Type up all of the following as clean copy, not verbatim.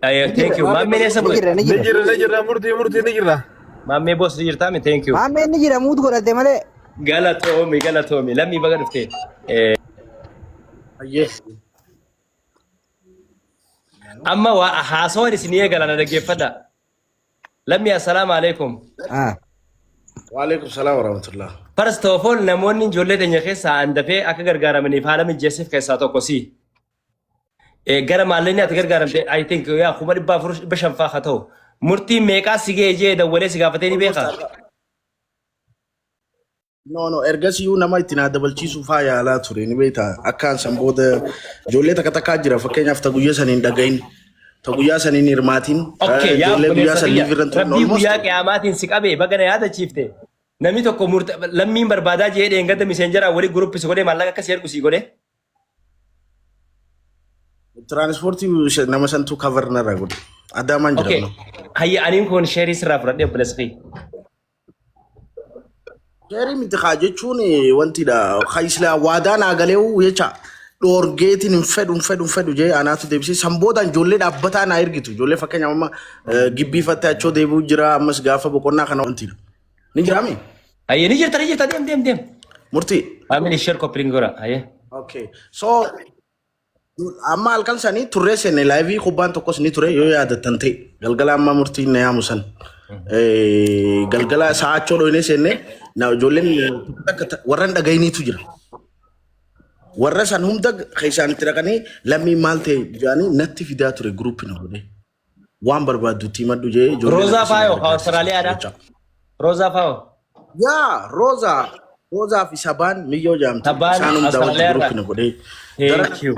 Ayo, thank you. Maammeen eessa Ni bu'e? jira, ni Ni jira. jirra, ni jirra, murtii, murtii ni jirra. Maammee boss ni jirtaa mi? Thank you. Maammeen ni jira, mute godhate malee. Galatoomi, galatoomi. Lammii, baga dhufte. Ayyee. Amma waa haasawaan isin eegala, na dhaggeeffadha. Lammii, assalaamu alaikum. Ah. Waalaikum salaam warahmatullah. First of all, namoonni ijoollee teenya keessaa handafee akka gargaaramaniif haala mijeessiif keessaa tokko si. Gara maallaqni ati gargaaramte, I think, yaa 400,000 500 fa'aa haa ta'u. Murtiin meeqaa si ga'e jee dawwalee si gaafatee ni beekaa? No, no, ergasiyyuu nama itti naa dabalchiisuu faa yaalaa ture, ni beektaa. Akkaan san booda ijoollee takka takkaa jira, fakkeenyaaf ta guyyaa saniin dhagahin, ta guyyaa saniin hirmaatiin, Okay, yaa ijoollee guyyaa obboleessa san kiyya. live irra turan Rabbii almost. guyyaa qiyaamaatiin si qabee baga na yaadachiifte. Namni tokko lammiin barbaadaa jee dheengadda Messengeraan walii group si godhee maallaqa akka si ergu si godhee. Tiraanispoortii nama santuu cover narraa godhe. Adaamaan jira. Okay. Hayya, aniin kun share sirraa fudhadhee, obboleessa kiyya. Share miti kaa jechuun wantidha. Islaa waadaa naa galeewu jecha dhoorgeetiin hin fedhu, hin fedhu, hin fedhu jee anaatu deebisee. San boodaan ijoollee dhaabbataa naa ergitu. Ijoollee fakkeenyaaf amma gibbii fattee achoo deebi'u jira, ammas gaafa boqonnaa kana wantidha. Ni jiraami? Hayya, ni jirta, ni jirta, deem, deem, deem. Murtii. Family, share, copy link godha. Hayya. Okay. So amma halkan sanii turree seenne, live kubbaan tokkos ni ture yoo yaadattan ta'e, galgala amma murtiin na yaamu san. Galgala sa'aachoo dhoynee seenne, na ijoolleen takka warra hin dhagayiniitu jira. Warra san hunda keessaan itti dhaqanii lammii maal ta'e jedhanii natti fidaa ture, group na godhee. Waan barbaaddu itti himadhu jee ijoolleen Roozaa akkasii na Faayoo gargaarsisaa Awustiraaliyaadha. jecha. Roozaa Faayoo. Yaa Roozaa, Roozaa fi Sabaan miyyoo jaamti. Sabaan Isaan hunda wajji Awustiraaliyaadha. group na godhee. Dara Thank you.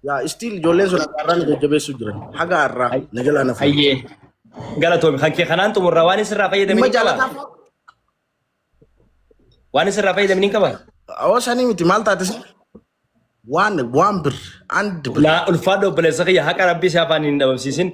Yaa, still ijoolleen sun haga har'aa na jajjabeessuu jiran. Haga har'aa na jalaa na fuudhu. Hayyee. Galatoomi. Kan kee kanaan xumurraa waan isirraa fayyadame Dhimma ni qaba. jaalataa Waan isirraa fayyadame ni qaba. Awwa, sanii miti, maal taate sin? Waan waan bir and bir. Laa, ulfaadha obboleessa kiyya, haqa rabbii si afaan hin dhabamsiisin.